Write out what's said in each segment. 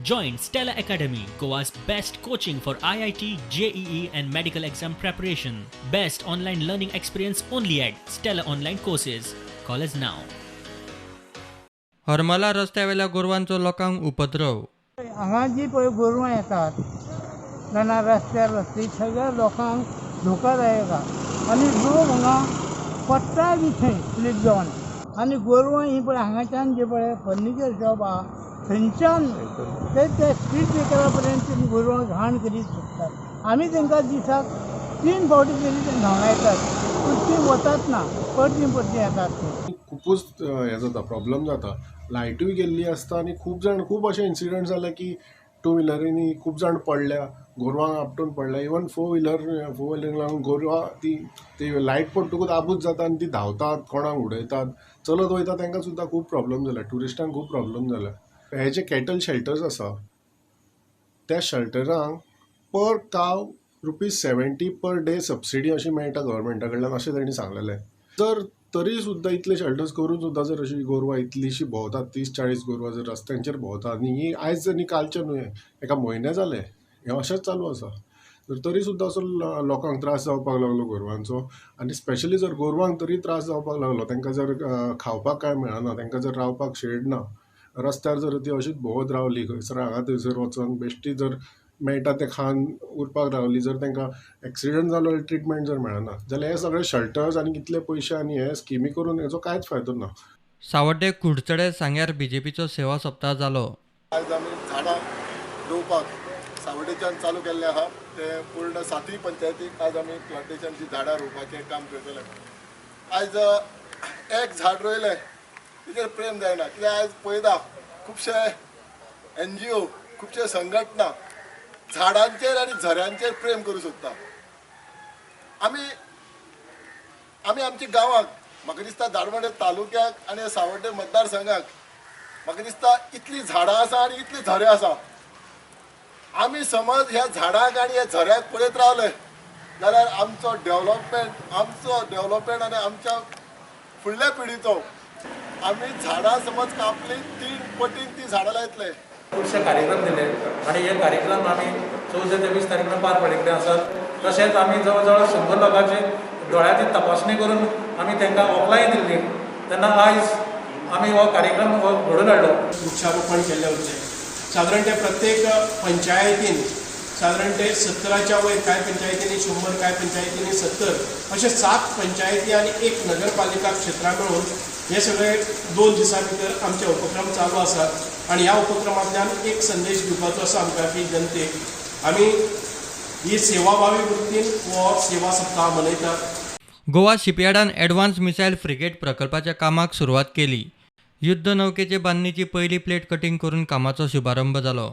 Join Stella Academy, Goa's best coaching for IIT, JEE, and medical exam preparation. Best online learning experience only at Stella Online Courses. Call us now. Harmala रस्त्यावेल्या गोरवांचो लोकांक उपद्रव. हांगा जी पळय गोरवां येतात जाणा, रस्त्यार रस्ते सगळ्या लोकांक धोकादायक आहा आनी लोक हांगा पडटा बी थंय स्लीप जावन. आनी गोरवां ही पळय हांगाच्यान जे पळय फर्निचर शॉप आहा थंयच्यान ते ते स्पीड ब्रेकरा पर्यंत ती गोरवां घाण करीत सुट्टात. आमी तांकां दिसाक 3 फावटी तरी ते धांवडायतात, पूण ती वतात ना, परतीं परतीं येतात ती. खुबूच हें जाता, प्रॉब्लम जाता. लायटूय गेल्ली आसता आनी खूब जाण, खूब अशे इन्सिडंट जाले की टू व्हिलरींनी खूब जाण पडल्या, गोरवांक आपटून पडल्या. इवन फोर व्हिलरींक लागून गोरवां ती ती लायट पडटकूच आबूज जाता आनी ती धांवतात, कोणाक उडयतात. चलत वयता तांकां सुद्दां खूब प्रॉब्लम जाला, ट्युरिस्टांक खूब प्रॉब्लम जाला. हे जे कॅटल शेल्टर्स आसा त्या शेल्टरांक per cow ₹70 per day subsidy अशी मेळटा गव्हर्मेंटा कडल्यान अशें तांणी सांगलेलें. जर तरी सुद्दां इतले शेल्टर्स करून सुद्दां जर अशी गोरवां इतलीशीं भोंवतात, 30-40 गोरवां जर रस्त्यांचेर भोंवतात, आनी ही आयज आनी कालचें न्हय, एका म्हयने जाले हें अशेंच चालू आसा, तर तरी सुद्दां असो लोकांक त्रास जावपाक लागलो गोरवांचो. आनी स्पेशली जर गोरवांक तरी त्रास जावपाक लागलो, तांकां जर खावपाक कांय मेळना, तांकां जर रावपाक शेड ना, रस्त्यार जर ती अशीच भोंवत रावली खंयसर हांगा थंयसर वचोन बेश्टी जर मेळटा तें खावन उरपाक रावली, जर तांकां एक्सिडंट जालो जाल्यार ट्रिटमेंट जर मेळना जाल्यार हे सगळे शेल्टर्स आनी कितले पयशे आनी हे स्किमी करून हेचो कांयच फायदो ना. सावड्डे कुडचडे सांग्यार बीजेपीचो सेवा सप्ताह जालो. आयज आमी झाडां रोवपाक सावड्डेच्यान चालू केल्लें आहा, तें पूर्ण 7 पंचायतीक आज आमी प्लांटेशनची झाडां रोवपाचें काम करतले. आयज एक झाड रोयलें तिचेर प्रेम जायना, कित्याक आयज पळयता खुबशे NGO, खुबशे संघटना झाडांचेर आनी झऱ्यांचेर प्रेम करूं सोदता. आमी आमी आमच्या गांवाक, म्हाका दिसता धारबांदोडें तालुक्याक आनी सावड्डे मतदारसंघाक म्हाका दिसता इतलीं झाडां आसा आनी इतली झरे आसा. आमी समज ह्या झाडांक आनी ह्या झऱ्याक पळयत रावले जाल्यार आमचो डेवलपमेंट आनी आमच्या फुडल्या पिढीचो, आमी झाडां समज कापली 3 पटीन ती झाडां लायतले. खुबशे कार्यक्रम दिले आनी हे कार्यक्रम आमी 14 ते 20 तारखेला पार पडिल्ले आसात. तशेंच आमी जवळ जवळ 100 लोकांची दोळ्याची तपासणी करून आमी तांकां वखलांय दिल्ली. तेन्ना आयज आमी हो कार्यक्रम हो घडोवन हाडलो. वृक्षारोपण केल्लें वचचें. सादारण ते प्रत्येक पंचायतीन सादारण ते 70च्या वयर, कांय पंचायतींनी 100, कांय पंचायतींनी 70, अशे 7 पंचायती आनी 1 नगरपालिका क्षेत्रां मेळून हे सगळे 2 दिसां भितर आमचे उपक्रम चालू आसात. आनी ह्या उपक्रमांतल्यान एक संदेश दिवपाचो आसा आमकां की जनतेक आमी ही सेवाभावी वृत्तीन हो सेवा सप्ताह मनयतात. गोवा शिपयार्डान ॲडव्हान्स मिसायल फ्रिगेट प्रकल्पाच्या कामाक सुरवात केली. युद्ध नौकेचे बांदणीची पयली प्लेट कटिंग करून कामाचो शुभारंभ जालो.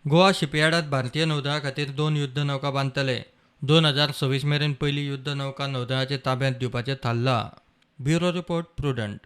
गोवा शिपयार्डात भारतीय नौदळा खातीर 2 युद्ध नौका बांदतले. 2026 मेरेन पयली युद्ध नौका नौदळाचे ताब्यांत दिवपाचें थारलां. Bureau report, Prudent.